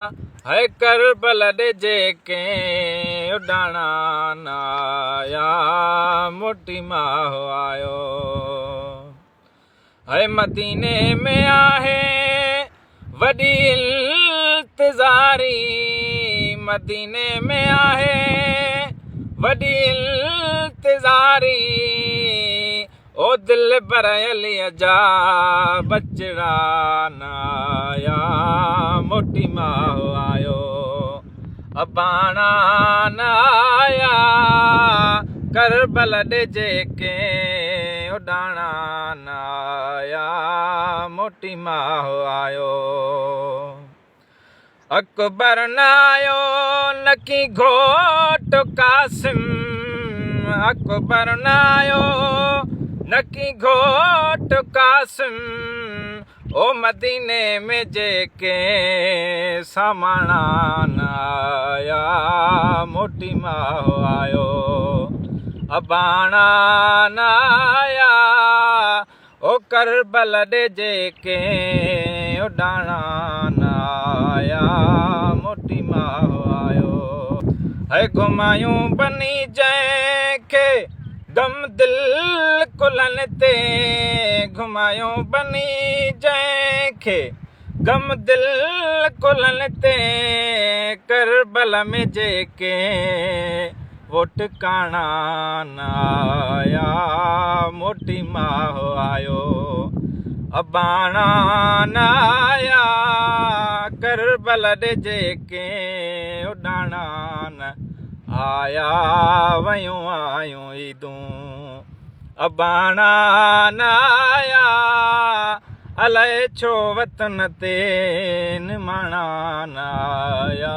هي ڪربل ڏي جيڪي اڏاڻا نه آيا، موٽي ماهه آيو. هي مديني ۾ آهي وڏي انتظاري، مديني ۾ آهي وڏي انتظاري. او دلبر عليء جا ٻچڙا نه آيا، موٽي ماهه آيو. اباڻا نه آيا، ڪربل ڏي جيڪي اڏاڻا نه آيا، موٽي ماهه آيو. اڪبر نه آيو نڪي گهوٽ قاسم، اڪبر نه آيو نڪي گهوٽ قاسم، او مديني ۾ جيڪي ساماڻا نه آيا، موٽي ماهه آيو. اباڻا نه آيا، او ڪربل ڏي جيڪي اڏاڻا نه آيا، موٽي ماهه آيو. هي گهمايون بني جنهن کي غم دل ڪلهن تي، گهمايون بني جنهن کي غم دل ڪلهن تي، ڪربل ۾ جيڪي وو ٽڪاڻا نه آيا، موٽي ماهه آيو. اباڻا نه آيا، ڪربل ڏي جيڪي اڏاڻا نه آيا، ويون آيون عيدون. اباڻا نه آيا، الائي ڇو وطن تي نماڻا نه آيا.